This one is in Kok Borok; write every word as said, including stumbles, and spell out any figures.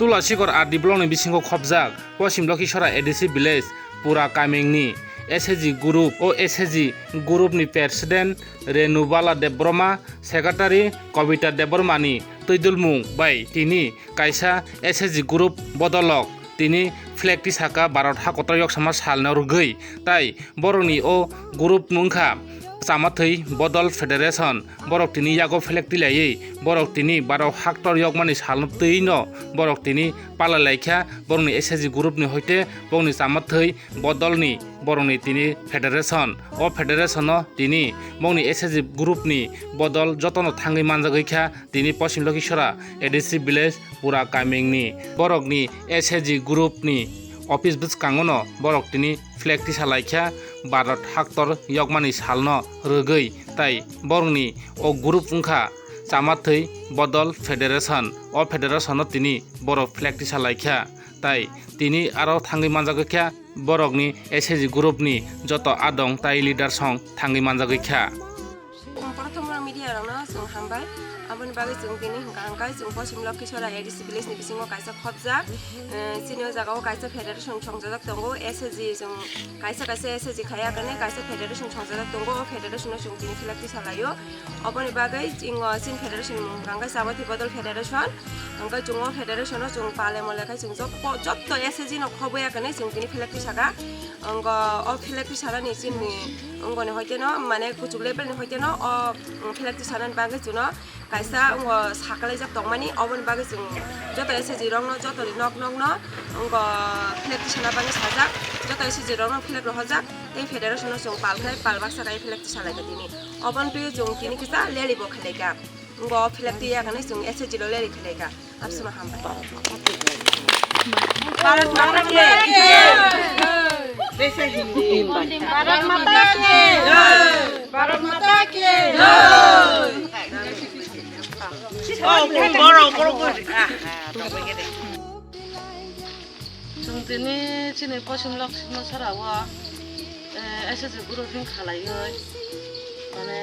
Tulasikor R D block ni bisingo khopjak Poschim Lokhishora A D C village Pura Kamengni S H G group. O S H G group ni president Renubala Debbarma, secretary Kobita Debbarma ni twidulmung bai tini kaisa S H G group bodolok tini flag tisaka Bharat hakotor yoksama salno rwgwi, tai borokni o group wngkha Chamathwi Bodol Federation. Borok tini yago flag tilaiwi borok tini Bharat haktor yokmani salno twino borok tini palai laikha. Borokni S H G group ni hoite bongni Chamathwi Bodolni borokni tini federation. O federation o tini bongni S H G group ni bodol jotono thangwi manjagwi kha tini Poschim Lokhishora A D C village Pura Kamengni. Borokni S H G group ni office bwskango no borok tini flag tisa laikha Bharat haktor yokmani salno rwgwi, tai borokni o group wngkha Chamathwi Bodol Federation. O federation o tini borok flag tisa laikha, tai tini aro thangwi manjagwi kha borokni S H G group ni joto adong tai leader song thangwi manjagwi kha. Prothom o media rokno chwng hambai. Aboni bagwi chwng tini hwnkha hwnkhe chwng Poschim Lokhishora A D C village ni bisingo kaisa khopjak, eh, chini o jaga o kaisa federation songjak tongo, S H G chwng kaisa kaisa S H G khaiya kane kaisa federation songjak tongo. O federation o chwng tini flag tisa laio. Oboni bagwi chwng o chini federation mung hwnkha hwnkhe Chamathwi Bodol Federation. Hwnkhe chwng o federation o chwng pale mole khai chwng jotto, jotto S H G no khoboya kane chwng tini flag tisaka. Wngkha o flag tisarani chini wngkha ni hoite no, mane kuchuk level ni hoite no o, mm, flag tisanani bagwi chwngno kaisa wngkha sakalaijak tongmani, oboni bagwi chwng joto S H G rokno, joto ni nok nok no wngkha flag tisana bagwi sajak, joto S H G rokno flag rohorjak, tei federation no chwng pal khai pal baksa khai flag tisa laikha tini. Oboni twi chwng tini kisa rally bo khlai kha, wngkha o flag tiya kane chwng S H G lo rally khlai kha. Absano hambai. Bharat Mata ki jai. Bharat Mata ki jai. Bharat Mata ki jai. Chwng tini chini Poschim Lokhishora o, eh, S H G group ni khalaiwi, mane,